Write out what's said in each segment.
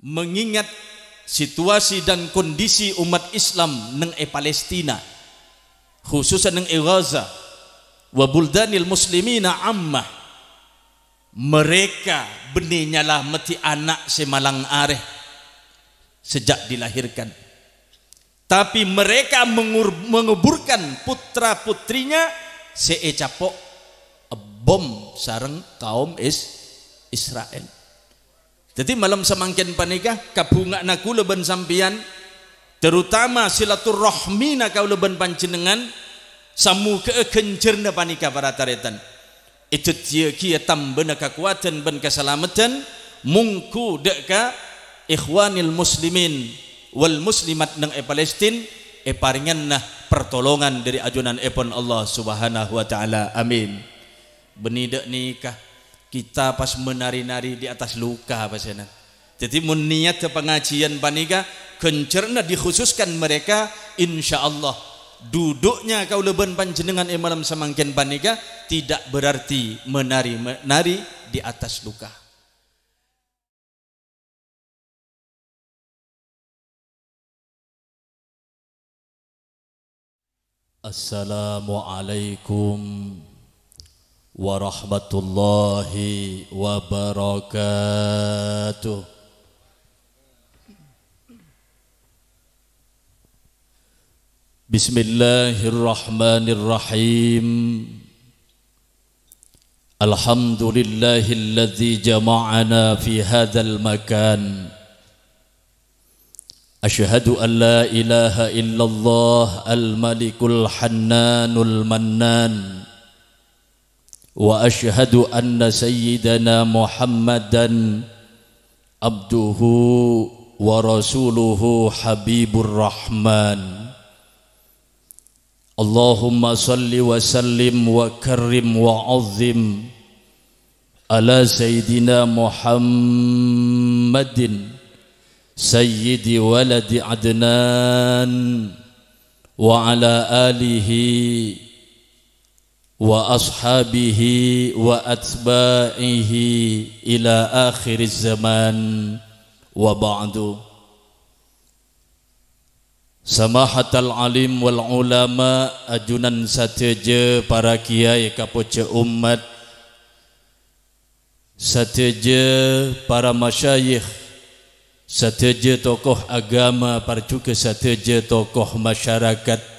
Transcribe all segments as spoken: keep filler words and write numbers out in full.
Mengingat situasi dan kondisi umat Islam neng è Palestina, khususan neng è Gaza, wa buldanil muslimina ammah, mereka bânnè nyalameddhi ana' sè malang arè sejak dilahirkan. Tapi mereka mengur-, menguburkan putra-putrinya sè ècapo' bom sareng kaum Is-, Israel. Dhâddhi, malem samangkèn panèka, kabhungaanna kaulâ bân sampèyan, terutama silaturrahmina kaulâ bân panjhennengngan, samoghâ'â ghânjhârânna panèka, para tarètan, èdhâddhiyâghi tambâna kakowadhân bân kasalameddhân, mongghu dâ' ka ikhwanil muslimin wal muslimat neng è Palestina, èparèngana pertolongan dâri ajunanèpon Allah Subhanahu wa Ta'ala. Amin. Bânnè dâ' nèka, kita pas menari-nari di atas luka, pasèna. Dhâddhi, mon niyaddhâ pangajiân panèka, ghânjhârânna dikhususkan mereka, insyaallah, duduknya kaulâ bân panjhennengngan è malem samangkèn panèka tidak berarti menari-nari di atas luka. Assalamualaikum warahmatullahi wabarakatuh. Bismillahirrahmanirrahim. Alhamdulillahilladzi jama'ana fi hadzal makan. Asyhadu an la ilaha illallah al-Malikul Hannanul Mannan. Wa asyhadu anna sayyidana Muhammadan abduhu wa rasuluhu habibur rahman. Allahumma shalli wa sallim wa karrim wa azim ala sayyidina Muhammadin sayyidi waladi Adnan wa ala alihi wa ashabihi wa atba'ihi ila akhiriz zaman, wa ba'du. Samahatal alim wal ulama, ajunan sadhâjâ para kiyai kapoja ommat, sadhâjâ para masyayikh, sadhâjâ tokoh agama, parjhughâ sadhâjâ tokoh masyarakat.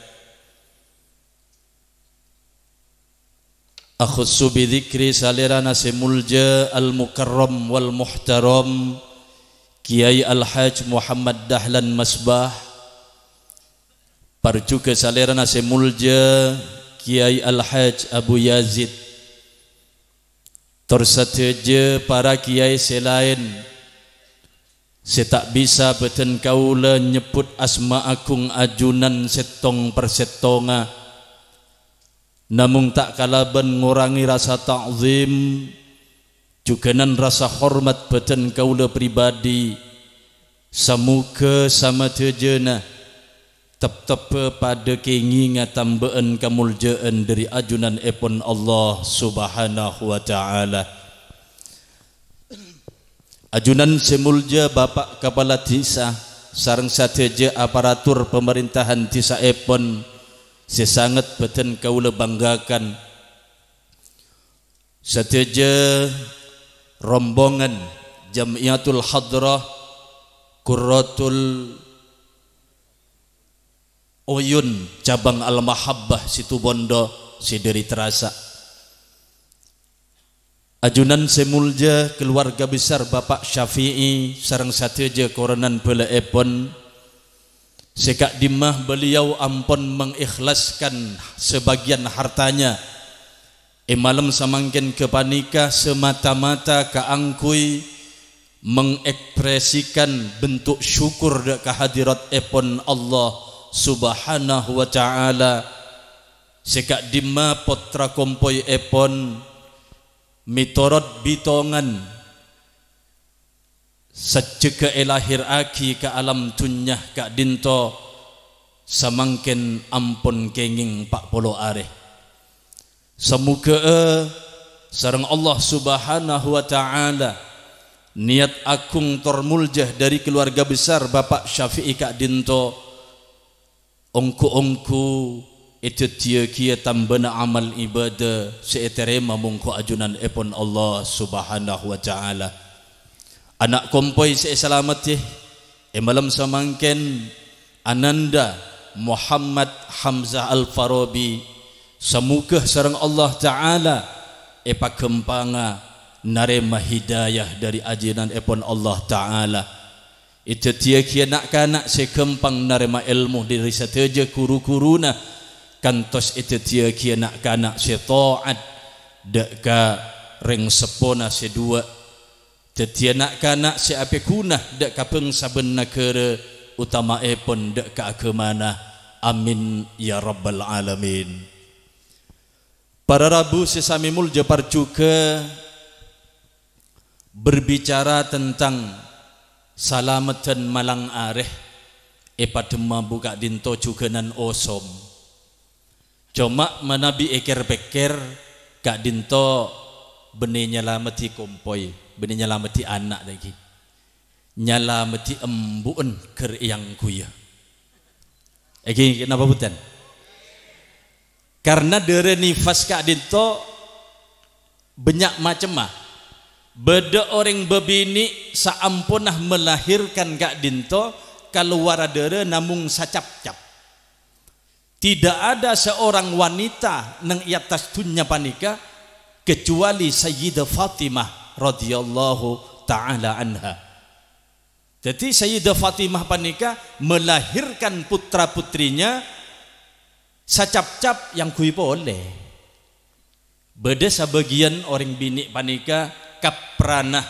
Akhussu bi dzikri salèrana sè molja, al-mukarram wal muhtaram, Kiyai Al-Hajj Muhammad Dahlan Masbah, parjhughâ salèrana sè molja, Kiyai Al-Hajj Abu Yazid, tor sadhâjâ para kiyai sè laèn sè ta' bisa bâdhân kaulâ nyebbhut asma agung ajunan sèttong-parsèttonga. Namong ta' kalabân ngorangè rasa ta'zim, jhughânan rasa hormat bâdhân kaulâ pribadi, samoghâ samadhâjâna teptebbhâ padâ kèngènga tambâ'ân kamoljâ'ân dhâri ajunanèpon Allah Subhanahu wa Ta'ala. Ajunan sè molja Bapa' Kapala Dhisa sareng sadhâjâ aparatur pamarèntahan dhisaèpon sè sanget bâdhân kaulâ banggakan. Sadhâjâ rombongan Jam'iyatul Hadrah Qurratul Uyun Cabang Al-Mahabbah Situbondo sè dhâri Terasa. Ajunan sè molja keluarga besar Bapa' Syafi'i sareng sadhâjâ koronan bhâlâèpon, sè ka'dimma beliau ampon mengikhlaskan sebagian hartanya è malem samangkèn ghâpanèka semata-mata kaangghuy mengekspresikan bentuk syukur dâ' ka hadiratèpon Allah Subhanahu wa Ta'ala, sè ka'dimma pottra kompoyèpon mètorot bitongan sajjhegghâ èlahèrraghi ka alam dhunnya ka'dinto samangkèn ampon kèngèng pa' polo arè. Samoghâ'â sareng Allah Subhanahu wa Ta'ala Niyat aghung tor molja dhâri kaluwarga besar Bapa' Syafi'i ka'dinto, ongghu-ongghu èdhâddhiyâghiyâ tambâna amal ibadah sè ètarèma mongghu ajunanèpon Allah Subhanahu wa Ta'ala. Ana' kompoy sè èsalameddhi, è malem samangkèn, Ananda Muhammad Hamzah Al-Farabi, samoghâ sareng Allah Ta'ala èpaghâmpangnga narèma hidayah dhâri ajunanèpon Allah Ta'ala. Èdhâddhiyâghiyâ na'-kana' sè ghâmpang narèma èlmo dhâri sadhâjâ ru-ghuruna, kantos èdhâddhiyâghiyâ na'-kana' sè ta'at dhâ' ka rèng seppona sè duwâ'. Dhâddhiyâ na'-kana' sè apèghuna dhâ' ka bhângsa bân naghârâ, otama'èpon dhâ' ka aghâmana. Amin, ya rabbal alamin. Para rabu sè samè molja parjhughâ, berbicara tentang salameddhân malang arè, èpadhemma bu ka'dinto jhughânan osom. Coma manabi èkèr-pèkkèr, ka'dinto bânnè nyalameddhi kompoy, bânnè nyalameddhi ana' lagi. Nyalameddhi embu'en ghâr èangghuya. Èngghi napa bhunten? Karna dârâ nifas ka'dinto bânnya' macemma. Bâdâ orèng bâbinè' saamponna melahirkan ka'dinto kalowara dârâ namong sacapcap. Tidak ada seorang wanita neng è attas dhunnya panèka kecuali Sayyidah Fatimah radhiyallahu ta'ala anha. Dhâddhi Sayyidah Fatimah panèka melahirkan putra-putrinya sacapcap èangghuy polè. Bâdâ sabâgiyân orèng binè' panèka kaprana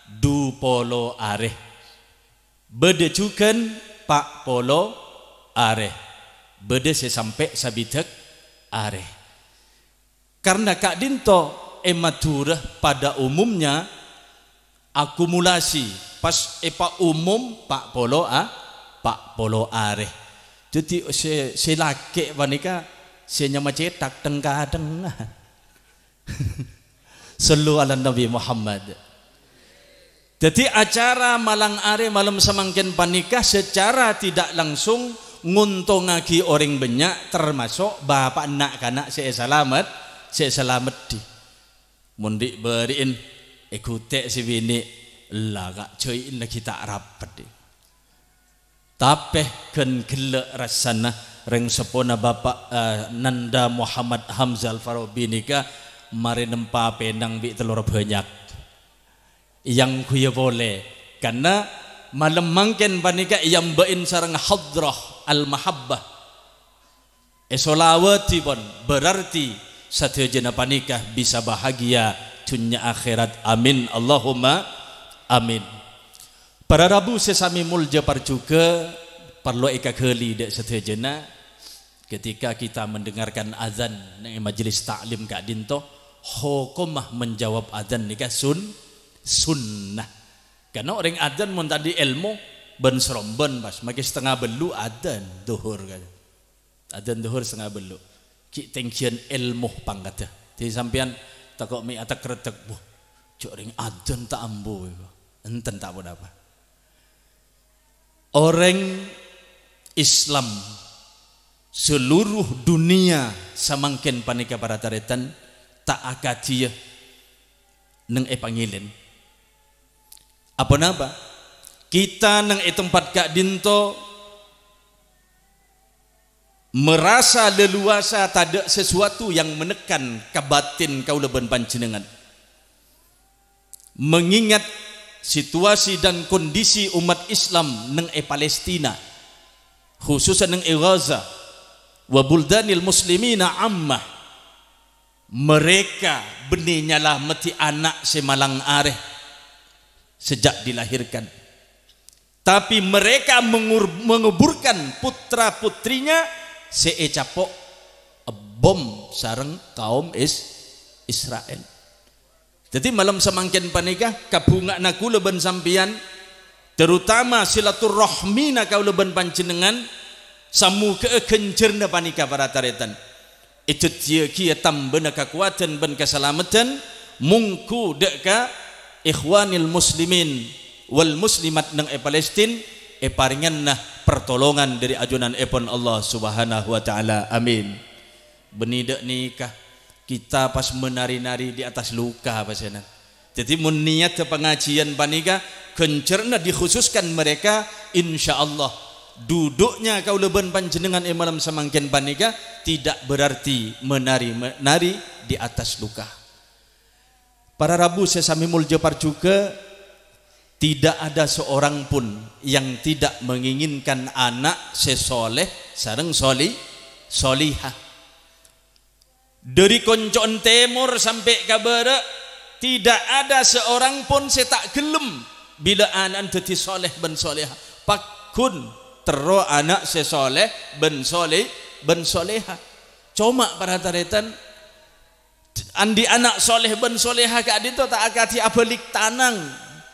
du polo arè. Bâdâ jhughân pa' polo arè. Bâdâ sè sampè' sabidhâk arè. Karna ka'dinto è Madhurâ pada umumnya akumulasi, pas èpaumum pa' polo a-, pa' polo arè. Dhâddhi sè, sè lakè' panèka sè nyama cèthak teng-kathengngan. Shallu ala Nabi Muhammad. Dhâddhi acara malang arè malem samangkèn panèka secara tidak langsung nguntongaghi orèng bânnya', termasuk bapa' na'-kana' sè èsalamet-, sè èsalameddhi. Mon dhi'-bâri'en èghutè' sè binè', la ka' jhâi'en laghi ta' rapet. Tapè ghân ghellâ' rassana rèng seppona Bapa', eh, Nanda Muhammad Hamzah Al-Farabi nèka marè nempa pènang bi' tello ra bânnya'. Èangghuya polè, karna malem mangkèn panèka èambâ'in sareng hadrah al-mahabbah. Èsolawadhi pon, berarti sadhâjâna panèka bisa bahagia dhunnya akhèrat. Amin, Allahumma amin. Para rabu sè samè molja parjhughâ, parlo èkaghâli dâ' sadhâjâna, ketika kita mendengarkan adzan neng è majelis ta'lim ka'dinto, hokomma menjawab adzan nèka sun-, sunnah. Karna orèng adzan mon tadâ' èlmo, bân-srombân pas, makè satengnga bâllu' adzan dhuhur, kan. Adzan dhuhur satengnga bâllu'. Ghi' tèngghiyân èlmo pangkaddhâ. Dhâddhi sampèyan tako' mè' atek-retek, "Wah, jhâ' rèng adzan ta' ambu," èko. Enten ta' ponapa. Orèng Islam seluruh dunia samangkèn panèka para tarètan ta' akadhiyâ neng è Pangilèn. Aponapa? Kita neng è tempat ka'dinto merasa leluasa tadâ' sesuatu yang menekan ka batin kaulâ bân panjhennengngan. Mengingat situasi dan kondisi umat Islam neng è Palestina, khususnya neng è Gaza, wa buldanil muslimina ammah, mereka bânnè nyalameddhi ana' sè malang arè sejak dilahirkan. Tapi mereka mengur-, menguburkan putra-putrinya sè ècapo' bom sareng kaum Is-, Israel. Dhâddhi, malem samangkèn panèka, kabhunga'na kaulâ bân sampèyan, terutama silaturrahmina kaulâ bân panjhennengngan, samogâ'â ghânjhârna panèka, para tarètan, èdhâddhiyâghiyâ tambâna kakowadhân bân kasalameddhân, mongghu dâ' ka ikhwanil muslimin wal muslimat neng è Palestin èparèngana pertolongan dâri ajunanèpon Allah Subhanahu wa Ta'ala. Amin. Bânnè dâ' nèka, kita pas menari-nari di atas luka, pasèna. Jadi, mon niyaddhâ pangajiân panèka, ghânjhârânna dikhususkan mereka, insyaallah, duduknya kaulâ bân panjhennengngan è malem samangkèn panèka tidak berarti menari-nari di atas luka. Para rabu sè samè moljâ parjhughâ, tidak ada seorang pun yang tidak menginginkan anak sè soleh sareng soli-, solihah. Dâri konco'an tèmor sampè' ka bârâ', tidak ada seorang pun sè ta' ghellem bilâ ana'na dhâddhi soleh bân solehah. Pagghun terro ana' sè soleh bân soli-, bân solehah. Coma, para tarètan, andi' ana' soleh bân solehah ka'dinto ta' akadhi abâli tanang.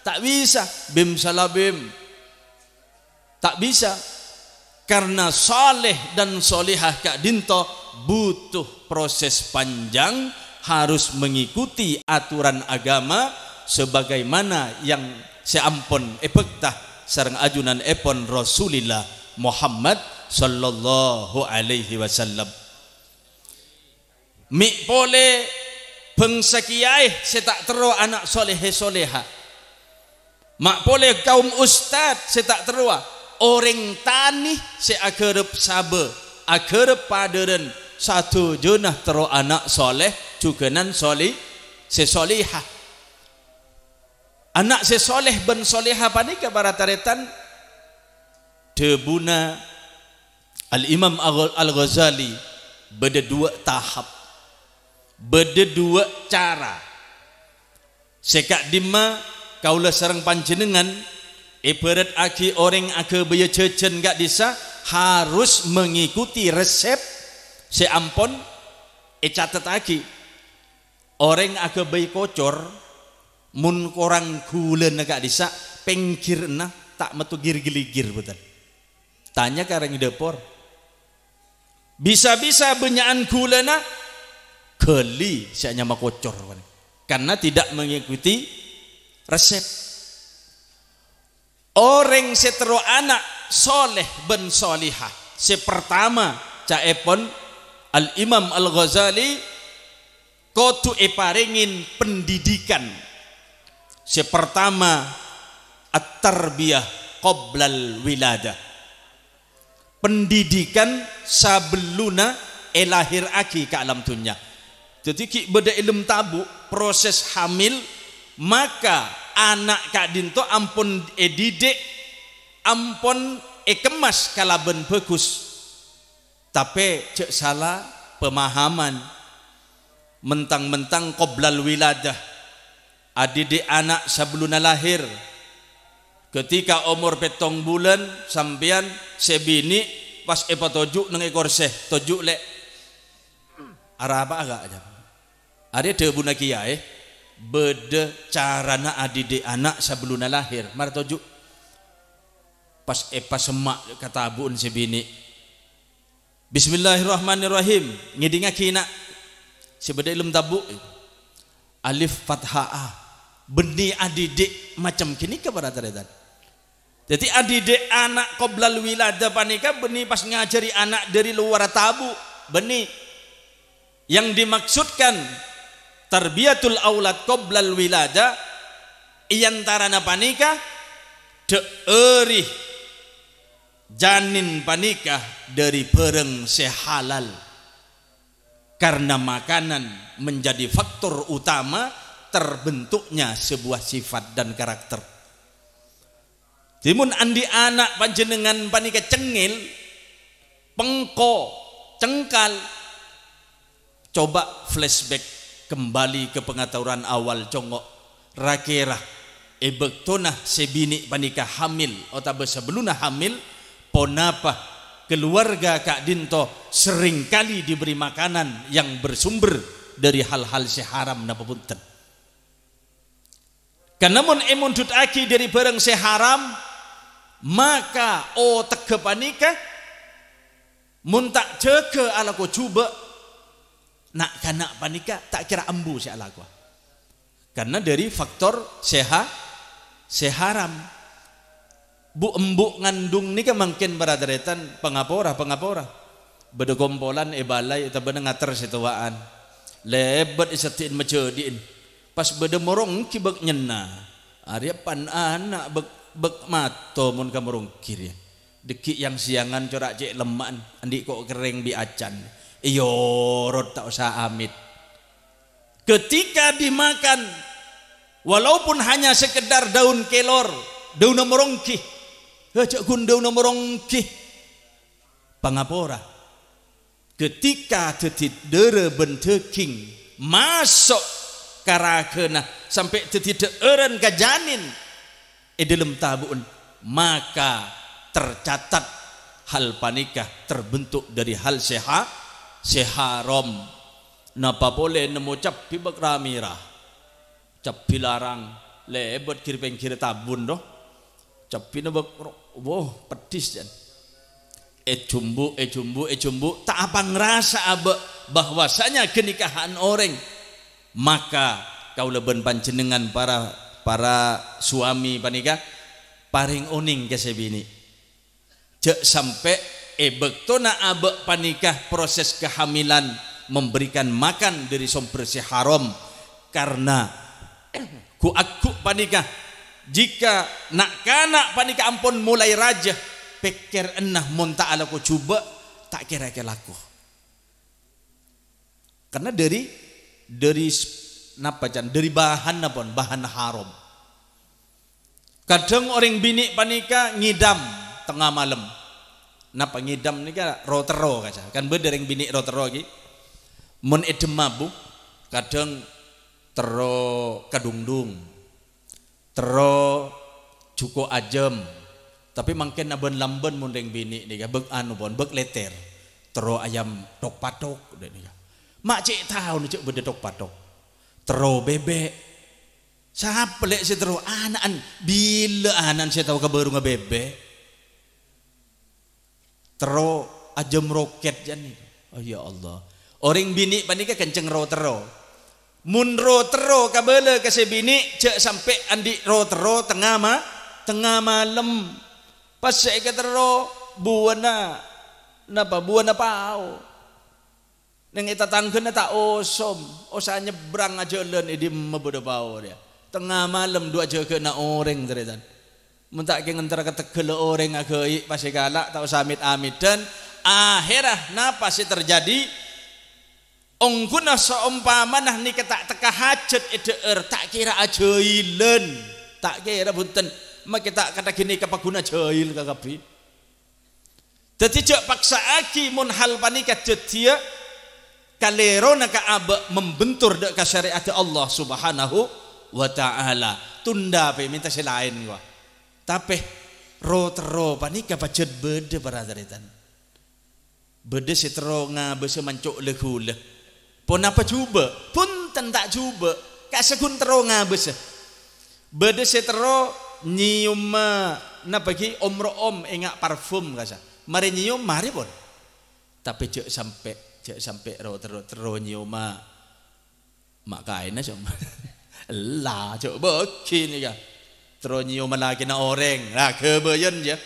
Ta' bisa. Bim salabim. Ta' bisa. Karena saleh dan salehah ka'dinto butuh proses panjang, harus mengikuti aturan agama sebagaimana yang sè ampon èbhâkta sareng ajunanèpon Rasulillah Muhammad sallallahu alaihi wasallam. Mè' polè bhângsa kèyaè sè ta' terro ana' solehè-solehah. Ma' polè kaum ustad sè ta' terrowa, orèng tanè sè aghârâp sabâ, aghârâp padârân, sadhâjâna terro ana' soleh, jhughânan soli-, sè solehah. Ana' sè soleh bân solehah panèka, para tarètan, dhâbuna Al-Imam Al-, Al-Ghazali, bâdâ duwâ' tahap, bâdâ duwâ' cara. Sè ka'dimma, kaulâ sareng panjhennengngan, èbhârât aghi orèng aghâbâyâ jhâjhân ka'dissa', harus mengikuti resep sè ampon ècatettaghi. Orèng aghâbây kocor, mon korang ghulâna ka'dissa', pèngghirra ta' metto gir-ghiligir, bhunten. Tanya ka rèng dâpor. Bisa-bisa bânnya'an ghulâna, ghâli sè anyama kocor, karena tidak mengikuti resep. Orèng sè terro ana' soleh bân solehah, sè partama, ca'èpon Al-Imam Al-Ghazali, kodhu èparèngè pendidikan. Sè partama, at-tarbiyah qoblal wiladah. Pendidikan sabellunna èlahèrraghi ka alam dhunnya. Dhâddhi, ghi' bâdâ è lem tabu', proses hamil, maka ana' ka'dinto ampon èdidik, ampon èkemmas kalabân bhâghus. Tapè jhâ' sala pemahaman. Mentang-mentang qoblal wiladah, adidik ana' sabellunna lahir. Ketika omor pèttong bulân, sampèyan sè binè' pas èpatoju' neng è korsè, "Toju', Lè'." "Arapa'a, Ka'?" Arèya dhâbuna kèyaè, bâdâ carana adidik ana' sabellunna lahir. "Mara toju'." Pas èpasemma' ka tabu'na sè binè', "Bismillahirrahmanirrahim. Ngèdingngaghi, Na'." Sè bâdâ è lem tabu'. Alif fathah a. Bânnè adidik macem ghânèka, para tarètan. Dhâddhi, adidik ana' qoblal wiladah panèka bânnè pas ngajhâri ana' dâri lowar tabu'. Bânnè. Yang dimaksudkan tarbiyatul aulad qoblal wiladah, è antarana panèka, dhâ'âri janin panèka dâri bhârâng sè halal. Karena makanan menjadi faktor utama terbentuknya sebuah sifat dan karakter. Dhâddhi, mon andi' ana' panjhennengngan panèka cengngèl, pengko, cengkal, coba flashback kembali ke pengaturan awal, congo'. Ra-kèra è bâktona sè binè' panèka hamil otabâ sabellunna hamil, ponapa keluarga ka'dinto seringkali diberi makanan yang bersumber dari hal-hal sè haram napa bhunten? Karna mon èmondhudhâghi dâri bhârâng sè haram, maka otegghâ panèka mon ta' jâgâ alako jhubâ', na'-kana' panèka ta' kèra ambu sè alakowa. Karena dari faktor sè ha-, sè haram. Bu'-embu' ngandung nèka mangkèn para tarètan pangapora-pangapora. Bâdâ kompolan è bâlâi otabâna ngater sè towa'an. Lèbât èseddhi'in majhâdhi'in. Pas bâdâ moronggi bâk nyenna. Arèya pan ana' bâk, bâk mato mon ka moronggi rèya. Dhâggi' yang-sèyangan cora' cè' lemma'an, andi' ko' kerrèng bi' acan. Èyorot ta' osa amit. Ketika dimakan, walaupun hanya sekedar daun kelor, daunna moronggi, ha, jhâ' ghun daunna moronggi, pangapora. Ketika dhâddhi dârâ bân dhâghing maso' ka ragâna sampè' dhâddhi dhâ'âran ka janin è dâlem tabu'en, maka tercatat hal panèka terbentuk dâri hal sè ha-, sè haram. Napa polè nemmo cabbhi bâk ra-mèra? Cabbhi larang, lèbât ghir-pèngghirrâ tabun, do. Cabbhina bâk ro-, woh, peddhis, jân. Èjhumbu', èjhumbu', èjhumbu', ta' apangrasa abâ' bahwasanya ghânèka ha'an orèng. Maka kaulâ bân panjhennengngan para, para suami panèka parèng onèng ka sè binè'. Jhâ' sampè' è bâktona abâ' panèka proses kehamilan memberikan makan dâri sombher sè haram, karna ghu'-agghu' panèka, jika na'-kana' panèka ampon molaè rajâ, pèkkèranna mon ta' alako jhubâ', ta' kèra èkalako. Karna dâri, dâri s-, napa, can? Dâri bahanna pon, bahan haram. Kadhâng orèng binè' panèka ngèdhâm tengnga malem. Napa ngèdhâm nèka ro-terro, kasa. Kan bâdâ orèng binè' ro-terro ghi. Mon èdhemma, Bu, kadhâng terro kadhungdhung. Terro jhuko' ajâm. Tapè mangkèn abân-lambân mon rèng binè' nèka bâk anu pon, bâk lètèr. Terro ayam tok-patok, dâ' nèka. Ma' cè' taona jhâ' bâdâ tok-patok. Terro bèbè'. Sapa lè' sè terro? Ana'na. Bilâ ana'na sè tao ka bârungnga bèbè'? Terro ajâm rokèt jân nèka. Oh, ya Allah. Orèng binè' panèka kenceng ro-terro. Mon ro-terro kabâlâ ka sè binè', jhâ' sampè' andi' ro-terro tengnga ma-, tengnga malem. Pas sè èkaterro buwâna, napa, buwâna pao. Neng è tatangghâna ta' osom, osa nyebbrang ajhâlân è dimma bâdâ pao rèya. Tengnga malem dhu ajâgâna orèng, tarètan. Mon ta' kèng entar ka tegghâlla orèng aghâi' pas èkala', ta' osa mit-amiddhân. Ahèrra napa sè terjadi? Ongghuna saompamana nèka ta' tekka hajat è dhâ'âr, ta' kèra ajhâilân. Ta' kèra, bhunten, makè ta' kathaghi nèka paghuna jhâil kakabbhi. Dhâddhi jhâ' paksa'aghi mon hal panèka dhâddhiyâ kalèrona ka abâ' membentur dâ' ka syari'adda Allah Subhanahu wa Ta'ala. Tunda pè, mènta sè laèn, wa. Tapè ro-terro panèka pajhât bâdâ, para tarètan. Bâdâ sè terro ngabâsa manco' la-ghulâ. Ponapa jhubâ'? Bhunten, ta' jhubâ'. Ka'issa' ghun terro ngabâsa. Bâdâ sè terro nyèyomma, napa ghi, om-ro'om, enga' parfum, ka'issa'. Marè nyèyom, marè pon. Tapè jhâ' sampè', jhâ' sampè' ro-, terro, terro nyèyomma ma' kaènna, coma. Ella, jhâ' bâghi nèka. Terro nyèyomma lakèna orèng. La, ghâbâyân, jâ.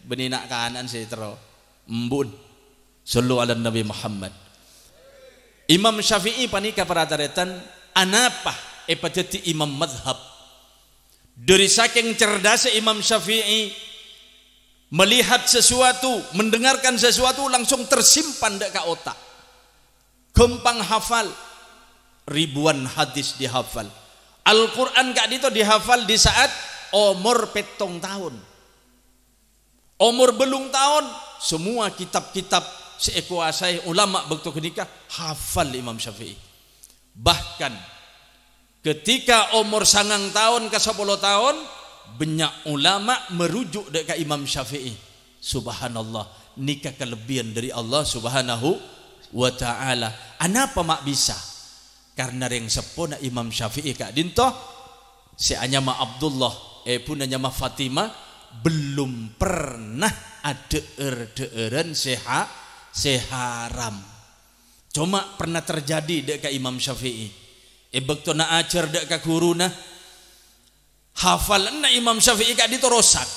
Bânnè na'-kana'na sè terro. Embu'na. Shallu 'alan Nabi Muhammad. Imam Syafi'i panèka, para tarètan, anapa èpadhâddhi imam madhab? Dâri sakèng cerdasnya Imam Syafi'i, melihat sesuatu, mendengarkan sesuatu, langsung tersimpan dâ' ka otak. Ghâmpang hafal, ribuan hadis dihafal. Al-Qur'an ka'dinto dihafal di saat omor pèttong taon. Omor bâllung taon, semua kitab-kitab sè èkowasaè ulama bâkto ghânèka hafal Imam Syafi'i. Bahkan, ketika omor sangang taon ka sapolo taon, bânnya' ulama merujuk dâ' ka Imam Syafi'i. Subhanallah, nèka kalebbiyân dâri Allah Subhanahu wa Ta'ala. Anapa ma' bisa? Karna rèng seppona Imam Syafi'i ka'dinto, sè anyama Abdullah, èbhuna nyama Fatimah, belum pernah adhâ'âr-dhâ'âran sè ha-, sè haram. Coma pernah terjadi dâ' ka Imam Syafi'i. È bâktona ajhâr dâ' ka ghuruna, hafalanna Imam Syafi'i ka'dinto rosak.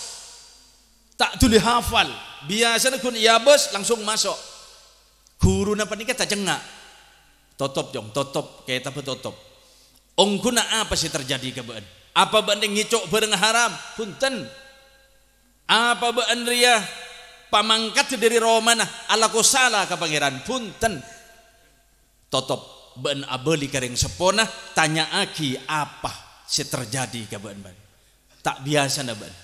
Ta' dhuli hafal. Biyasana ghun èabâs, langsung maso'. Ghuruna panèka tacengnga'. "Totop, Cong, totop. Kètabbhâ totop. Ongghuna apa sè terjadi ka bâ'ân? Apa bâ'ân ngèco' bhârâng haram?" "Bhunten." "Apa bâ'ân rèya pamangkat dâri romana alako sala ka Pangèran?" "Bhunten." "Totop, bâ'ân abâli ka rèng seppona, tanya'aghi apa sè terjadi ka bâ'ân, bâ'ân. Ta' biyasana bâ'ân."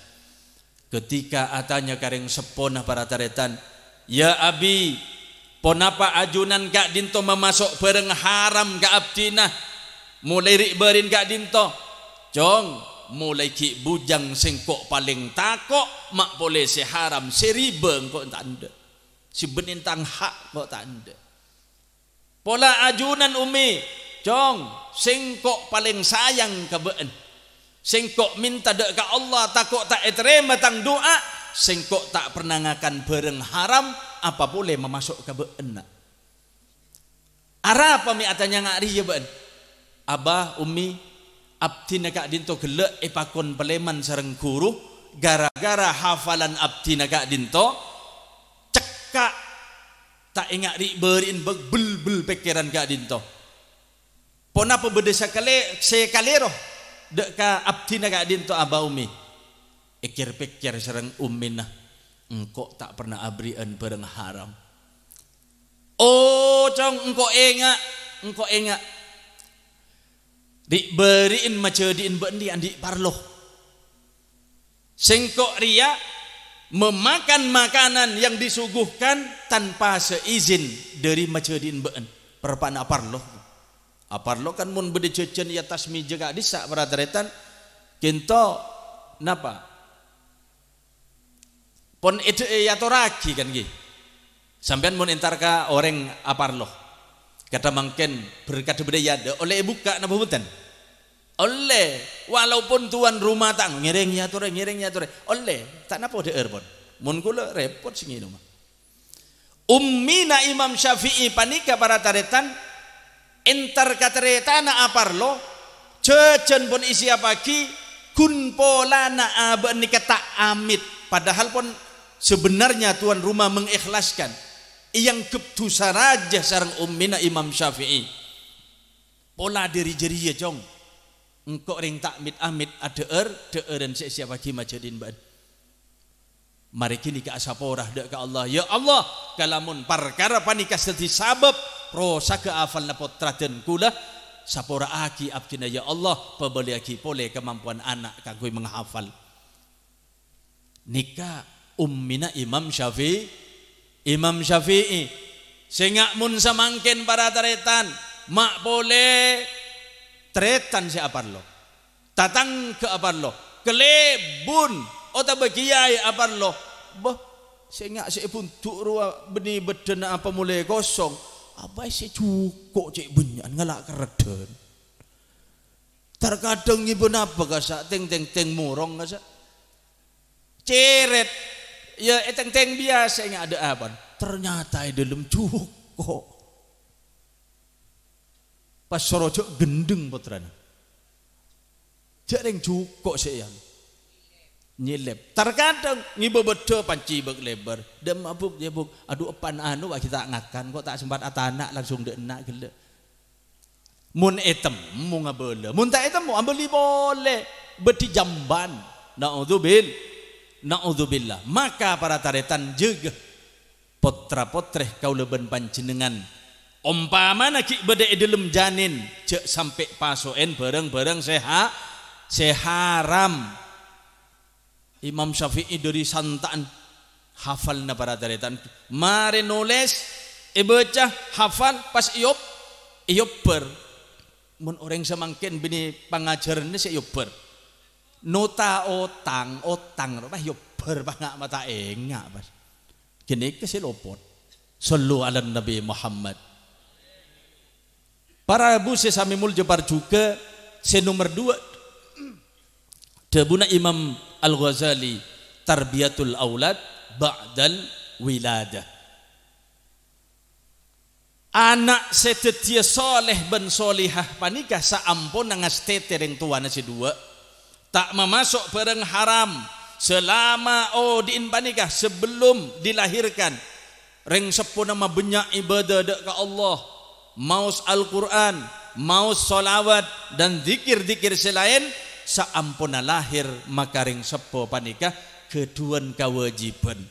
Ketika atanya ka rèng seppona, para tarètan, "Ya Abi, ponapa ajunan ka'dinto mamaso' bhârâng haram ka abdhina molaè ri'-bâri'en ka'dinto?" "Cong, molaè ghi' bujâng sèngko' palèng tako' ma' polè sè haram, sè riba engko' ta' endâ'. Sè bânnè tang ha' engko' ta' endâ'." "Pola ajunan, Ummi." "Cong, sèngko' palèng sayang ka bâ'ân. Sèngko' mènta dâ' ka Allah tako' ta' ètarèma tang du'a, sèngko' ta' perna ngakan bhârâng haram, apa polè mamaso' ka bâ'ân, Na'." "Arapa mè' atanya nga' rèya bâ'ân?" "Aba, Ummi, abdhina ka'dinto ghellâ' èpakon palèman sareng ghuru, gara-gara hafalan abdhina ka'dinto cekka', ta' enga' ri'-bâri'en bâ-, bel-bel pèkkèran ka'dinto. Ponapa bâdâ sakalè-, sè kalèro dâ' ka abdhina ka'dinto, Aba, Ummi?" Èkèr-pèkkèr sareng ummina, "Engko' ta' perna aberri'ân bhârâng haram." "Oh, Cong, engko' enga', engko' enga'. Ri'-bâri'en majhâdi'in bâ'ân dhi' andi' parlo. Sèngko' rèya memakan makanan yang disuguhkan tanpa seizin dâri majhâdi'in bâ'ân. Parappa'na aparlo." Aparlo kan mon bâdâ jhâjhân è attas mèja ka'dissa', para tarètan, kènto napa? Pon èdhâ-, èyatorraghi kan, ghi. Sampèyan mon entar ka orèng aparlo, kadhâ' mangkèn berkadhâ bâdâ è adâ', ollè èbukka' napa bhunten? Ollè, walaupun tuan rumah ta' ngèrèng èyatorè, ngèrèng èyatorè, ollè, ta' napa dhâ'âr pon. Mon kaulâ rèpot sè ngènoma. Ummina Imam Syafi'i panèka, para tarètan, entar ka tarètanna aparlo, jhâjhân pon èsiyappaghi, ghun polana abâ'na nèka ta' amit, padahal pon sebenarnya tuan rumah mengikhlaskan. Èangghep dhusa rajâ sareng ummina Imam Syafi'i. "Pola dâri jârèya, Cong. Engko' rèng ta' mit-amit adhâ'âr, dhâ'ârân sè èsiyappaghi majhâdi'in bâ'ân." Marè ghânèka asapora dâ' ka Allah, "Ya Allah, kalamon parkara panèka dhâddhi sabâb rosagghâ afalla pottra dân kaulâ, sapora'aghi abdhina, ya Allah, pabâliyaghi polè kamampowan ana' kaangghuy menghafal." Nèka ummina Imam Syafi'i. Imam Syafi'i, sènga' mon samangkèn, para tarètan, ma' polè tarètan sè aparlo. Tatangghâ aparlo, kalèbun otabâ kèyaè aparlo. Bâh, sènga' sè èbhundu' rowa bânnè bâddhâna apa molè kosong. Apa sè jhuko' cè' bânnya'an ngala' kerreddhân. Tarkadhâng ngibâ napa kassa', teng-teng-teng morong kassa'. Cèrèt, ya èteng-teng biyasa, ènga' adâ' apan. Ternyata è dâlem jhuko'. Pas soro jhâ' ghendheng pottrana. Jhâ' rèng jhuko' sè èyan. Nyèlèp. Tarkadhâng ngibâ bâddhâ panci bâk-lèbâr. Dâ' emma' buk, ya buk. Adhu, eppan anu, wa' ghi' ta' ngakan, ko' ta' sempat atana', langsung dâ' enna' ghellâ'. Mon ètemmo ngabâlâ, mon ta' ètemmo, abâli polè. Bâddhi jhâmbhân. Na'udzubil-, na'udzubillah. Maka para tarètan jâgâ pottra-pottrè kaulâ bân panjhennengngan. Ompamana ghi' bâdâ è dâlem janin, jhâ' sampè' paso'èn bhârâng-bhârâng sè ha-, sè haram. Imam Syafi'i dâri santa'an hafalna para tarètan. Marè nolès, èbâca, hafal, pas èob-, èobbhâr. Mon orèng samangkèn bânnè pangajhârânna sè èobbhâr. Nota otang, otang, pas èobbhâr, pas nga' mata enga', pas. Ghânèka sè lopot. Shallu 'alan Nabi Muhammad. Para rabu sè samè molja parjhughâ, sè nomer duwâ', dhâbuna Imam Al-Ghazali, "Tarbiyatul aulad ba'dal wiladah." Ana' sè dhâddhiyâ soleh bân solehah panèka saamponna ngastètè rèng towana sè duwâ', ta' mamaso' bhârâng haram salama odi'en panèka, sebelum dilahirkan. Rèng seppona mabânnya' ibadah dâ' ka Allah, maos Al-Qur'an, maos sholawat, dan dzikir-dzikir sè laèn. Saamponna lahir, maka rèng seppo panèka ghâdhuwân kawâjibhân.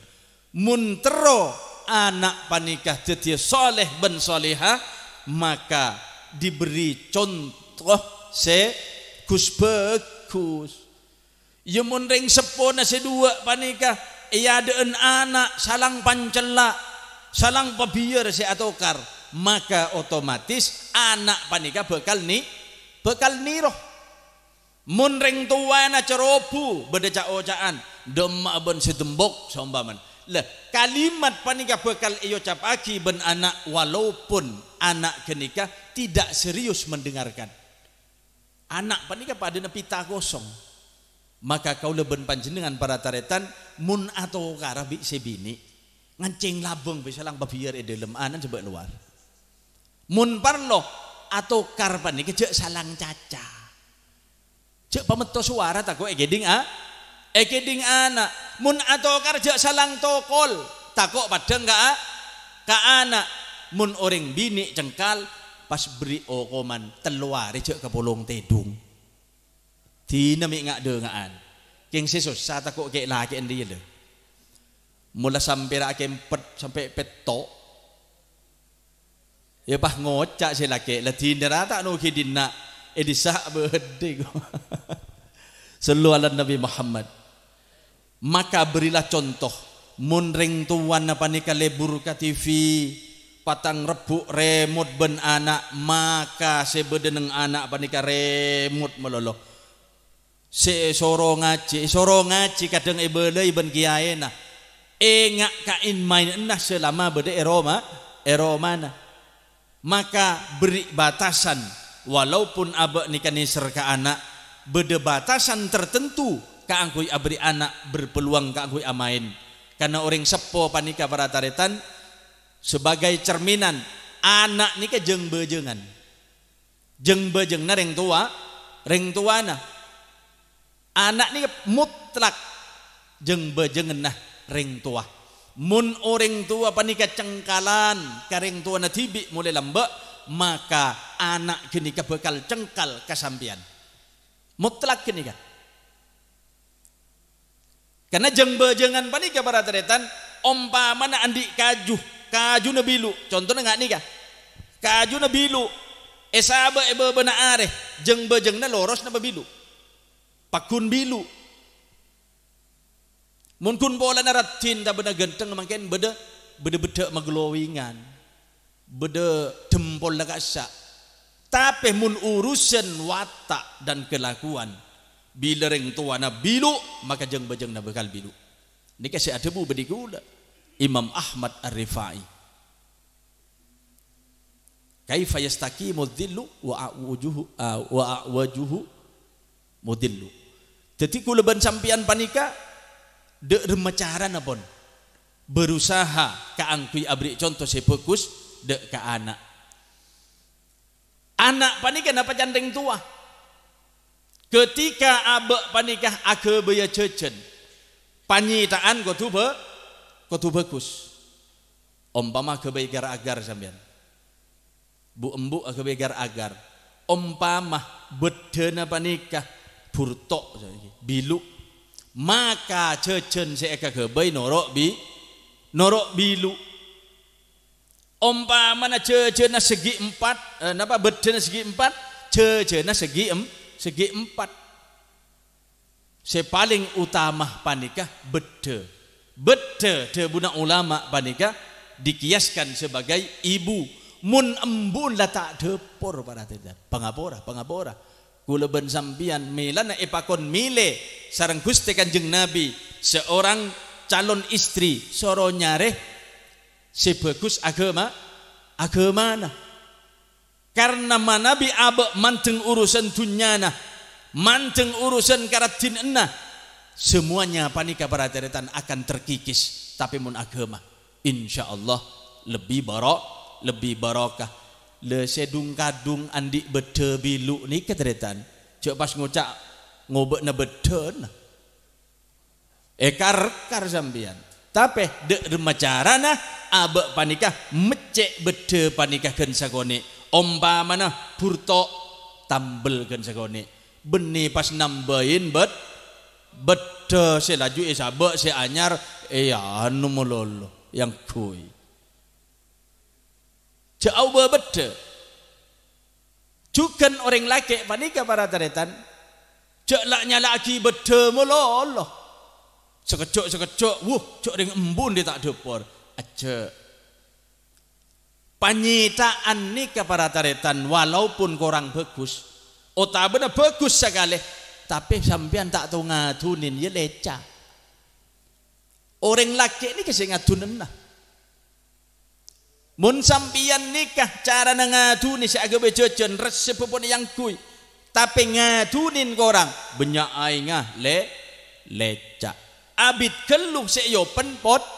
Mon terro ana' panèka dhâddhiyâ soleh bân solehah, maka diberi contoh sè gus-bhâgus. Iyâ, mon rèng seppona sè duwâ' panèka èadâ'ân ana' salang pancella', salang pabiyâr sè atokar, maka otomatis ana' panèka bhâkal ni-, bhâkal nèro. Mon rèng towana cerobu bâdâ ca'-oca'an, "Dâ'emma'a bân sè dembok," saompamana. Lah, kalimat panèka bhâkal èocapaghi bân ana' walaupun ana' ghânèka tidak serius mendengarkan. Ana' panèka padâna pita kosong. Maka kaulâ bân panjhennengngan para tarètan, mon atokara bi' sè binè', ngancèng labâng bi' salang pabiyâr è dâlem, ana' jhâ' bâ' lowar. Mon parlo, atokar panèka jhâ' salang caca. Jhâ' pametto sowara tako' èkèdhing a-, èkèdhing ana'. Mon atokar jhâ' salang tokol, tako' paddhâng ka a-, ka ana'. Mon orèng binè' cengkal, pas bherri' okoman tello arè jhâ' kapolong tèdung. Dina mè' nga'-dhânga'an. Kèng sè sossa tako' kè'-lakè'an rèya, lho. Mola sampèra akèmpet sampè' pètto'. Iyâ, pas ngoca' sè lakè', "La dinna ra ta' noghi dinna', è dissa' bâdâ." Sallu ala Nabi Muhammad. Maka berilah contoh, mon rèng towana panèka lebur ka T V, patang rebbhu' remot bân ana', maka sè bâdâ neng ana' panèka remot malolo. Sè èsoro ngajhi, èsoro ngajhi kadhâng èbâlâi bân kèyaèna. Enga' ka in-mainanna salama bâdâ è roma-, è romana. Maka beri batasan, walaupun abâ' nèka nèser ka ana', bâdâ batasan tertentu kaangghuy aberri' ana' berpeluang kaangghuy amaèn. Karna orèng seppo panèka para tarètan, sebagai cerminan, ana' nèka jâng-bâjângan. Jâng-bâjânganna rèng towa, rèng towana. Ana' nèka mutlak jâng-bâjânganna rèng towa. Mon orèng towa panèka cengkalan ka rèng towana dhibi' molaè lambâ', maka ana' ghânèka bhâkal cengkal ka sampèyan. Mutlak ghânèka. Karna jâng-bâjângan panèka, para tarètan, ompamana andi' kaju, kajuna bilu', contona nga' nèka. Kajuna bilu', èsabâ' è bâbâna arè, jâng-bâjânganna loros napa bilu'? Paggun bilu'. Mon ghun polana raddhin tabâna ghântheng, mangkèn bâdâ, bâdâ beddhâ' maglowingan. Bâdâ dhempolla kassa'. Tapè mon urusan watak dan kelakuan, bilâ rèng towana bilu', maka jâng-bâjânganna bhâkal bilu'. Nèka sè adhâbu bâdhi kaulâ, Imam Ahmad Ar-Rifai. "Kaifa yastaqimu dhillu wa a'wajuhu, a, wa a'wajuhu mudhillu." Dhâddhi, kaulâ bân sampèyan panèka dâ' remma carana pon berusaha kaangghuy aberri' conto sè bhâghus dâ' ka ana'. Ana' panèka napa can rèng towa? Ketika abâ' panèka aghâbâyâ jhâjhân, panyèta'an kodhu bhâ-, kodhu bhâghus. Ompama aghâbây ghâr-aghâr sampèyan. Bu'-embu' aghâbây ghâr-aghâr. Ompama bâddhâna panèka burto', bilu', maka jhâjhân sè èkaghâbây noro' bi-, noro' bilu'. Ompamana jhâjhânna segi empat, eh, napa bâddhâna segi empat, jhâjhânna segi em-, segi empat. Sè palèng utama panèka bâddhâ. Bâddhâ, dhâbuna ulama panèka dikiaskan sebagai ibu. Mon embu'na la ta' dhâpor, para tarètan. Pangapora, pangapora. Kaulâ bân sampèyan mèlana èpakon mèlè sareng Ghustè Kanjeng Nabi seorang calon istri, soro nyarè sè bhâghus aghâma-, aghâmana. Karna manabi abâ' mandeng urusan dhunnyana, mandeng urusan karaddhinanna, semuanya panèka para tarètan akan terkikis. Tapè mon aghâma, insyaallah lebbi baro-, lebbi barokah. Lè sè dhung-kadhung andi' bâddhâ bilu' nèka, tarètan. Jhâ' pas ngoca' ngobâ'na bâddhâna. Èkar-kar sampèyan. Tapè, dâ' remma carana abâ' panèka meccè' bâddhâ panèka ghân sakonè'. Ompamana burto', tambel ghân sakonè'. Bânnè pas nambâi bâd-, bâddhâ sè laju èsabâ' sè anyar, èanu malolo, èangghuy. Jhâ' aobâ bâddhâ. Jhughân orèng lakè' panèka, para tarètan, jhâ' la'-nyala'aghi bâddhâ malolo. Sakejjhâ'-sakejjhâ', wuh, jhâ' rèng embu' andi' ta' dâpor. Ajjhâ'. Panyèta'an nèka, para tarètan, walaupun korang bhâghus, otabâna bhâghus sakalè, tapè sampèyan ta' tao ngadhunè, iyâ lèca'. Orèng lakè' nèka sè ngadhunèna. Mon sampèyan nèka carana ngadhunè sè aghâbây jhâjhân, ressèbbhâ pon èangghuy, tapè ngadhunè korang, bânnya' aèngnga lè-, lèca'. Abit ghâllu sè èopen pot-,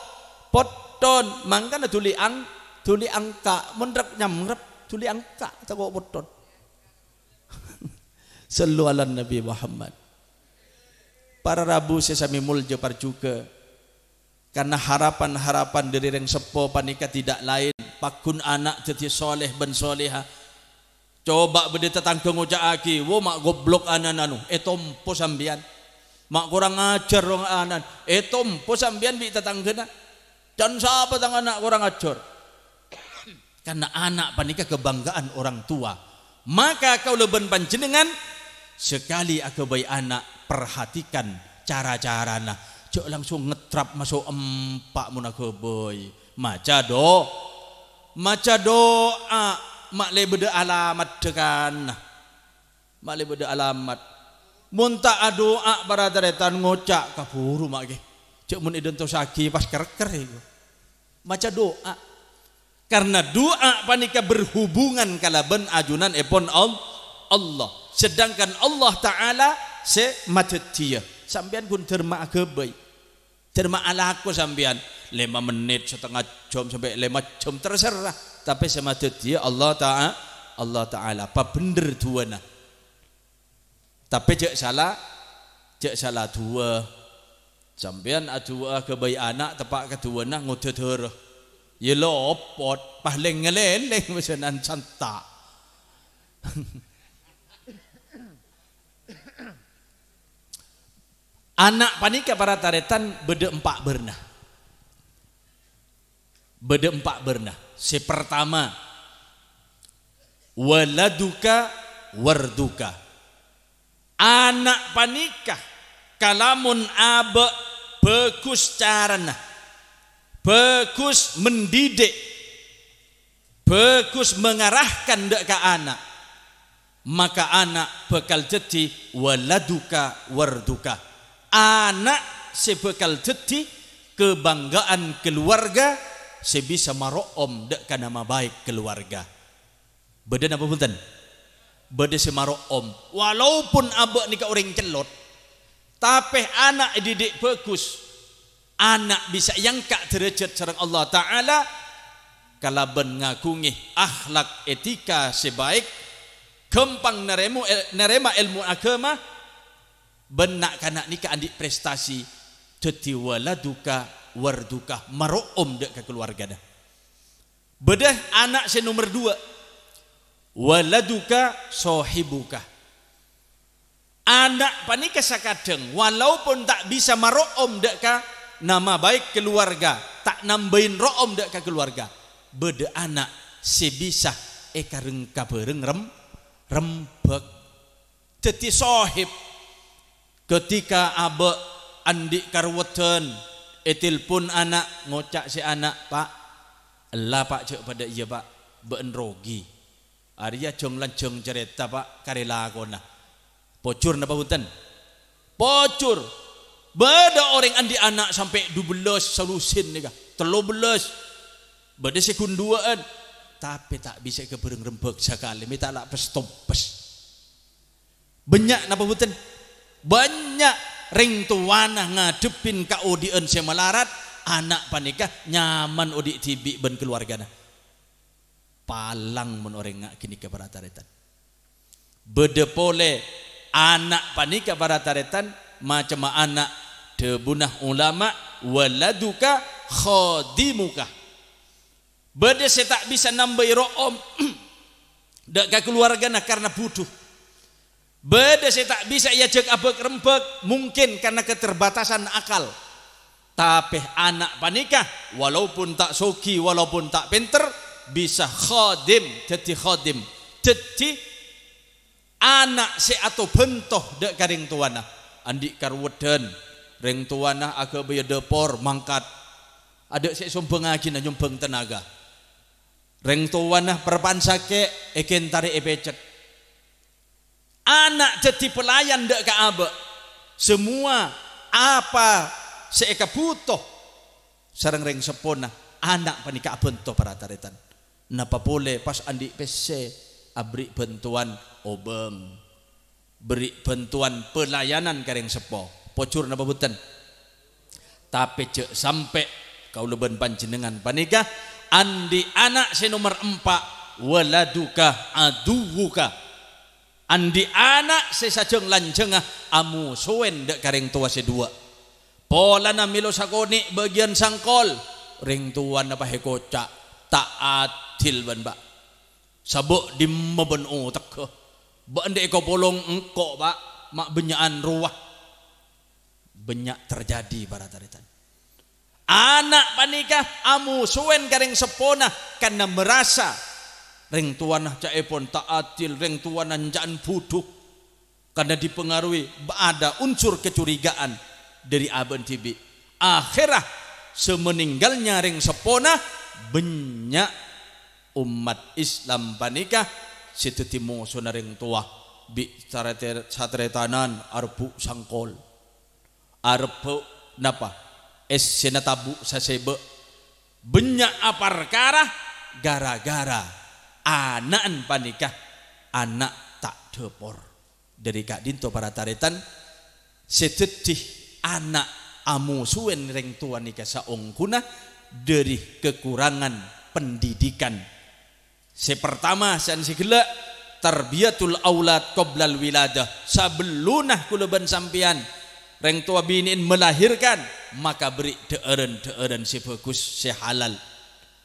potton, mangkana dhuli ang-, dhuli angka', mon rep-nyamrep, dhuli angka', tako' potton. Sallu ala Nabi Muhammad. Para rabu sè samè molja parjhughâ, karna harapan-harapan dhâri rèng seppo panèka tidak lain, paggun ana' dhâddhi soleh bân soleha. Coba bâdâ tatangghâ ngoca'aghi, "Wo, ma' goblok ana'na, no." Ètompo sampèyan. "Ma' korang ajhâr, wong ana'na." Ètompo sampèyan bi' tatangghâna. "Can sapa tang ana' korang ajhâr?" Karna ana' panèka kabhângghâ'ân orang tua. Maka kaulâ bân panjhennengngan, sakalè aghâbây ana', perhatikan cara-carana. Jhâ' langsung ngetrap maso' empa' mon aghâbây. Maca do-, maca du'a, ma' lè bâdâ alamat dhâkana. Ma' lè bâdâ alamat. Mon ta' adu'a, para tarètan, ngoca' kabhuru ma' ghi. Jhâ' mon èdântosaghi pas kèr-kèr èko. Maca du'a. Karna du'a panèka berhubungan kalabân ajunanèpon Al-, Allah. Sedangkan Allah Ta'ala sè madhâddhiyâ. Sampèyan ghun dhârma aghâbây. Dhârma alako sampèyan, lèma mennit, satengnga jhâm, sampè' lèma jhâm, terserah. Tapè sè madhâddhiyâ Allah Ta'a-, Allah Ta'ala. Pabhendher du'âna. Tapè jhâ' sala, jhâ' sala du'â. Sampèyan adu'a aghâbây ana' teppa' ka du'âna ngodâ dârâ. Iyâ lopot, pas lèng-ngalèlèng pesanan santa'. Ana' panèka, para tarètan, bâdâ empa' bârna. Bâdâ empa' bârna. Sè partama, waladuka warduka. Ana' panèka kalamon abâ' bhâghus carana, bhâghus mendidik, bhâghus mengarahkan dâ' ka ana', maka ana' bhâkal dhâddhi waladuka warduka. Ana' sè bhâkal dhâddhi kabhângghâ'ân kaluwarga sè bisa maro'om dâ' ka nama baik kaluwarga. Bâdâ napa bhunten? Bâdâ sè maro'om. Walaupun abâ' nèka orèng cellot, tapè ana' èdidik bhâghus. Ana' bisa èangka' dârâjhât sareng Allah Ta'ala kalabân ngaghungè akhlak etika sè baik, ghâmpang narèmo-, narèma èlmo aghâma, bân na'-kana' nèka andi' prestasi, dhâddhi waladuka warduka, maro'om dâ' ka kaluwargana. Bâdâ ana' sè nomer duwâ', waladuka sohibuka. Ana' panèka sakadhâng, walaupun ta' bisa maro'om dâ' ka nama baik kaluwarga, ta' nambâi ro'om dâ' ka kaluwarga, bâdâ ana' sè bisa èkarèng ka bhâreng rem-, rembhâk. Dhâddhi sohib. Ketika abâ' andi' karoweddhân, ètelpon ana', ngoca' sè ana', "Pa', ella, Pa', jhâ' padâ iyâ, Pa', bâ'en rogi." Arèya jhâng-lanjhâng carèta, Pa', karè lakona. Pojhur napa bhunten? Pojhur. Bâdâ orèng andi' ana' sampè' dubellâs salusin nèka, tello bellâs. Bâdâ sè ghun duwâ'ân, tapè ta' bisa èkabhâreng rembhâk sakalè, mè' ta' la pes-tompes. Bânnya' napa bhunten? Bânnya' rèng towana ngadhebbhi kaodi'ân sè malarat, ana' panèka nyaman odi' dhibi' bân kaluwargana. Palang mon orèng nga-, ghânèka para tarètan. Bâdâ polè ana' panèka para tarètan, macemma ana', dhâbuna ulama, "Waladuka khadimuka." Bâdâ sè ta' bisa nambâi ro'om dâ' ka kaluwargana karna budhu. Bâdâ sè ta' bisa èajhâk abâk-rembâk, mungkin karna keterbatasan akal. Tapè ana' panèka, walaupun ta' soghi, walaupun ta' pènter, bisa khadim, dhâddhi khadim. Dhâddhi ana' sè atobhânto dâ' ka rèng towana. Andi' karoweddhân, rèng towana aghâbâyâ dâpor, mangkat. Adâ' sè èsombhângngaghi na nyombhâng tenaga. Rèng towana parpa'an sakè', èghentare èpècet. Ana' dhâddhi pelayan dâ' ka abâ'. Samowa apa sè èkabhuto sareng rèng seppona, ana' panèka abhânto para tarètan. Napa polè pas andi' pèssè, aberri' bhântowan obâng, berri' bhântowan pelayanan ka rèng seppo. Pojhur napa bhunten? Tapè jhâ' sampè' kaulâ bân panjhennengngan panèka andi' ana' sè nomer empa', "Waladuka aduwwuka." Andi' ana' sè sajâng-lanjhângnga amosowen dâ' ka rèng towa sè duwâ'. Polana mèlo sakonè' bâgiyân sangkol, rèng towana pas èkoca', "Ta' adil bân bâ'. Sabâ' dimma bân otegghâ? Bâ' andi' èkapolong engko', Pak, ma' bânnya'an rowa." Bânnya' terjadi, para tarètan. Ana' panèka amosowen ka rèng seppona, karna merasa rèng towana ca'èpon ta' adil, rèng towana enca'an budhu. Karna dipengaruhi ada unsur kecurigaan dari abâ'na dhibi'. Akhèrra, semeninggalnya rèng seppona, bânnya' ommat Islam panèka sè dhâddhi mosona rèng towa, bi' sarè-, satarètanan arebbhu' sangkol. Arebbhu' napa? Èssèna tabu' sasèbâ'. Bânnya' aparkara gara-gara ana'na panèka ana' ta' dhâpor. Dhâri ka'dinto para tarètan, sè dhâddhi ana' amosowen rèng towa nèka saongghuna dhâri kakorangan pendidikan. Sè partama, sè an sè ghellâ', tarbiyatul aulad qoblal wiladah. Sabellunna kaulâ bân sampèyan, rèng towa binè'en melahirkan, maka berri' dhâ'ârân-dhâ'ârân sè bhâghus, sè halal.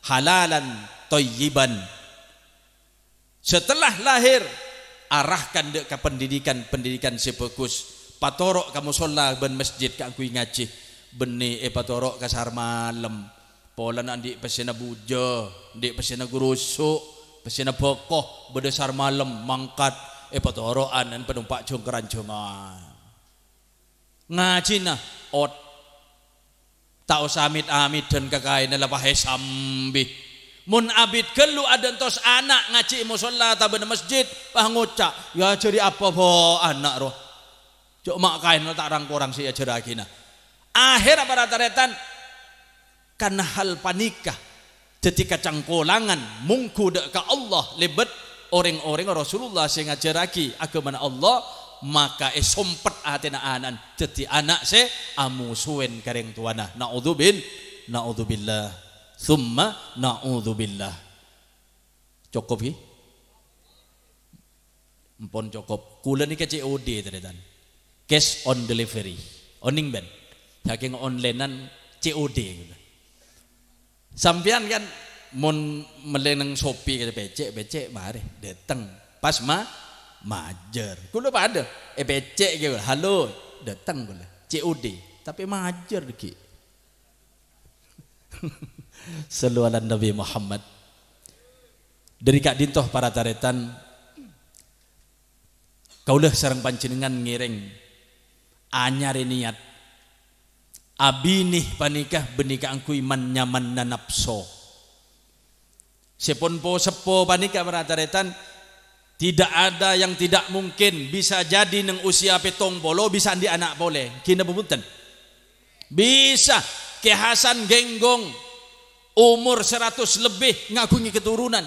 Halalan thayyiban. Setelah lahir, arahkan dâ' ka pendidikan-pendidikan sè bhâghus. Patoro' ka mosolla bân masjid kaangghuy ngajhi. Bânnè èpatoro' ka sar malem. Polana andi' pèssèna bujâ, andi' pèssèna gurusu', pèssèna bhâko, bâdâ sar malem, mangkat, èpatoro'an panompa' jhâng-karanjhângan. Ngajhina, ot. Ta' osa amit-amidan ka kaèna la pas èsambi. Mon abit ghâllu adântos ana' ngajhi è mosolla otabâna masjid, pas ngoca', "Èajhâri apa bâ' ana' rowa? Jhâ' ma' kaèna ta' rang-korang sè èajhârraghinah." Akhèrra para tarètan, karna hal panèka dhâddhi kacangkolangan mongghu dâ' ka Allah lèbât orèng-orèng Rasulullah sè ngajhârraghi aghâmana Allah, maka èsompet atèna ana'na dhâddhi ana' sè amosowen ka rèng towana. Na'udzubil-, na'udzubillah. Tsumma na'udzubillah. Cokop, ghi? Empon cokop. Kaulâ nèka C O D, tarètan. Cash on delivery. Onèng, bân? Sakèng onlènan C O D, kaulâ. Sampèyan kan mon mellè neng Shopee, pècè', pècè', marè, dâteng. Pas ma-, majâr. Kaulâ padâ, èpècè' ghi, "Halo," dâteng kaulâ. C O D, tapè majâr ghi. Sallu ala Nabi Muhammad. Dhâri ka'dinto para tarètan, kaulâ sareng panjhennengngan ngèrèng anyarè niyat. Abinè panèka bânnè kaangghuy man-nyamanna napso. Sè pon po-seppo panèka, para tarètan, tidak ada yang tidak mungkin, bisa jadi neng usia pèttong polo bisa andi' ana' polè. Ghi napa bhunten? Bisa, Kè Hasan Genggong, umur seratus lebih, ngaghungè keturunan.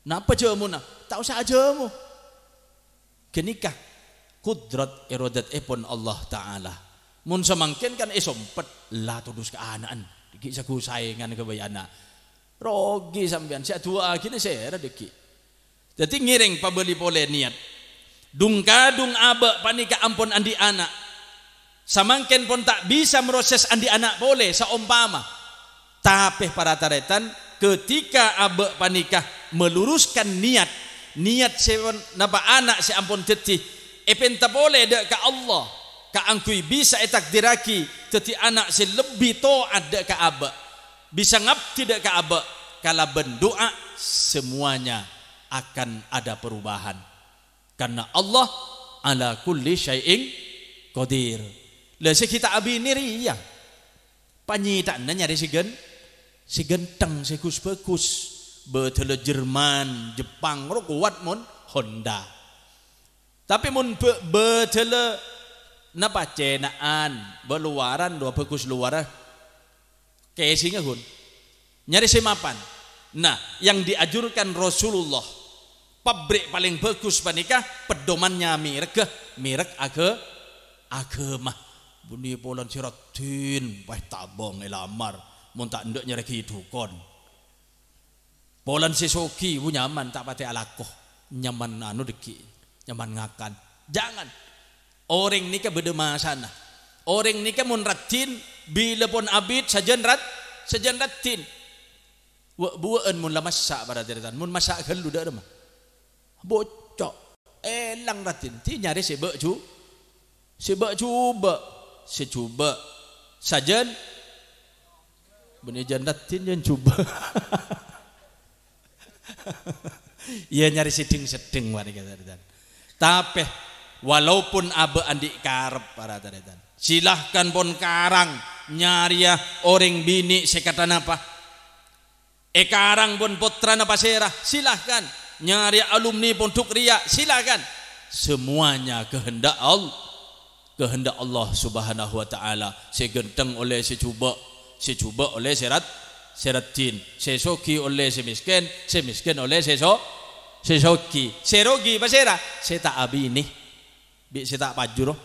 Napa jhâmona? Ta' osa ajhâmo. Ghânèka kudrat irodatèpon Allah Ta'ala. Mon samangkèn kan èsompet, la todus ka ana'na, ghi' sagu saèngan ghâbây ana'. Rogi sampèyan, sè adu'aaghi nè sèra dhâggi'. Dhâddhi ngèrèng pabâli polè niyat. Dhung-kadhung abâ' panèka ampon andi' ana'. Samangkèn pon ta' bisa mroses andi' ana' polè, saompama. Tapè para tarètan, ketika abâ' panèka meluruskan niat, niat sè pon napa ana' sè ampon dhâddhi, èpènta polè dhâ' ka Allah, kaangghuy bisa ètakdirraghi dhâddhi ana' sè lebbi to'at dhâ' ka abâ'. Bisa ngabdi dhâ' ka abâ', kalabân du'a, semuanya akan ada perubahan. Karena Allah ala kulli syai'in qadir. Lah, sè ghi' ta' abinè rèya. Panyètha'na nyarè sè ghân-, sè ghântheng, sè ghus-bhâghus. Bhâdhâlâ Jerman, Jepang, ro kowat mon Honda. Tapè mon bhâ-, bhâdhâlâ napa cèna'an, bâ' lowaran, lo bhâghus lowarra. Casingngâ, ghun. Nyarè sè mapan. Nah, yang dianjurkan Rasulullah, pabrik palèng bhâghus panèka pedomannya mèrek, mèrek aga-, aghâma. Bânnè polana sè raddhin, wah, tabâng èlamar. Mon ta' endâ' nyarè ghi' dhukon. Polana sè soghi, bu, nyaman, ta' patè alako. Nyaman anu dhâggi', nyaman ngakan. Jangan. Orèng nèka bâdâ masana. Orèng nèka mon raddhin, bilâ pon abit, sajân rad-, sajân raddhin. Wâ'-buwâ'ân mon la massa' para tarètan. Mon massa' ghâllu dhâ' remma. Boco'. Èlang raddhin. Dhâddhi nyarè sè bâ' ju-, sè bâ' jhubâ'. Sè jhubâ'. Sajân. Bânnè jân raddhin jân jhubâ'. Iyâ, nyarè sè dhing-seddhing, para tarètan. Tapè, walaupun abâ' andi' karep, para tarètan, silahkan pon karang nyarèya orèng binè' sè kata napa. Èkarang pon pottrana pasèra, silahkan. Nyarèya alumni pondhuk rèya, silahkan. Semuanya kehendak Allah. Kehendak Allah Subhanahu wa Ta'ala. Sè ghântheng ollè sè jhubâ', sè jhubâ' ollè sè rad-, sè raddhin, sè soghi ollè sè mèskèn, sè mèskèn ollè sè so-, sè soghi. Sè rogi pasèra? Sè ta' abinè, bi' sè ta' pajhur.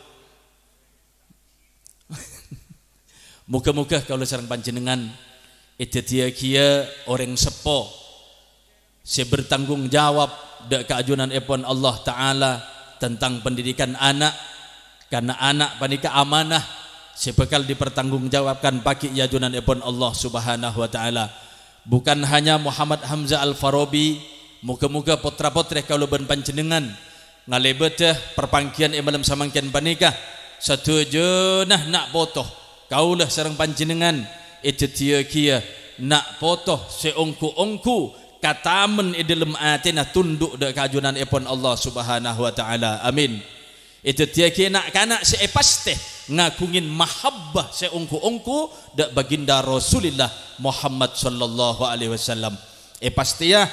Moghâ-moghâ kaulâ sareng panjhennengngan èdhâddhiyâghiyâ orèng seppo sè bertanggung jawab dhâ' ka ajunanèpon Allah Ta'ala tentang pendidikan ana', karna ana' panèka amanah sè bhâkal dipertanggungjawabkan paghi' è ajunanèpon Allah Subhanahu wa Ta'ala. Bukan hanya Muhammad Hamzah Al-Farabi, moghâ-moghâ pottra-pottrè kaulâ bân panjhennengngan ngalèbâdhâ parpangghiyân è malem samangkèn panèka, sadhâjâna na' poto kaulâ sareng panjhennengngan èdhâddhiyâghiyâ na' poto sè ongghu-ongghu katamen è dhâlem atèna tundhu' dhâ' ka ajunanèpon Allah Subhanahu wa Ta'ala. Amin. Èdhâddhiyâghi na'-kana' sè èpastè ngaghungè mahabbah sè ongghu-ongghu dhâ' Baginda Rasulillah Muhammad sallallahu alaihi wasallam. Èpastèya,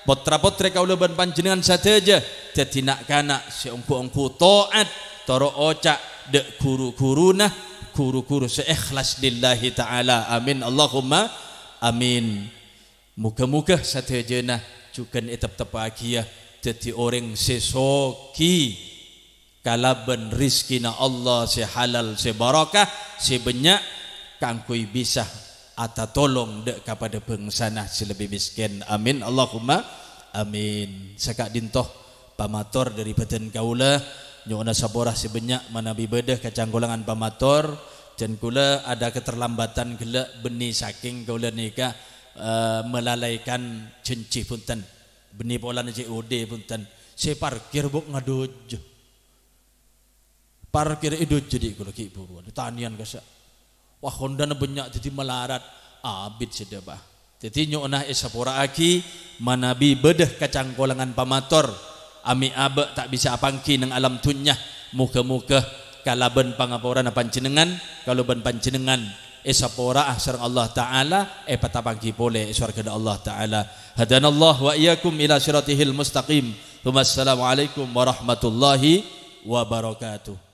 pottra-pottrè kaulâ bân panjhennengngan sadhâjâ dhâddhi na'-kana' sè ongghu-ongghu to'at, toro' oca' dhâ' ru-ghuruna, ru-ghuru sè èhlas lillahi ta'ala. Amin, Allahumma amin. Moghâ-moghâ sadhâjâna jhughân ètepteppaghiyâ dhâddhi orèng sè soghi kalabân rizkina Allah sè halal, sè barokah, sè bânnya', kaangghuy bisa atatolong dhâ' ka padâ bhângsana sè lebbi mèskèn. Amin, Allahumma amin. Saka'dinto pamator dhâri bhâdhân kaulâ, nyo'ona sapora sè bânnya' manabi bâdâ kacangkolangan pamator, dân kaulâ ada keterlambatan ghellâ' bânnè sakèng kaulâ nèka, eh, melalaikan janji, bhunten. Bânnè polana cè' odi, bhunten. Sè parkir, bu', ngadhujâ. Parkir è dhujâ dhi' kaulâ ghi' buruwân. Tanèyan kassa'. Wah, hondana bânnya' dhâddhi malarat. Abit sè dhâpa. Dhâddhi nyo'ona èsapora'aghi manabi bâdâ kacangkolangan pamator. Amè' abâ' ta' bisa apangghi neng alam dhunnya. Moghâ-moghâ kalabân pangaporana panjhennengngan, kaulâ bân panjhennengngan èsapora'a sareng Allah Ta'ala, èpatapangghi polè è sowarghâna Allah Ta'ala. Hadanallah wa iyyakum ila shiratihil mustaqim. Tsumma assalamualaikum warahmatullahi wabarakatuh.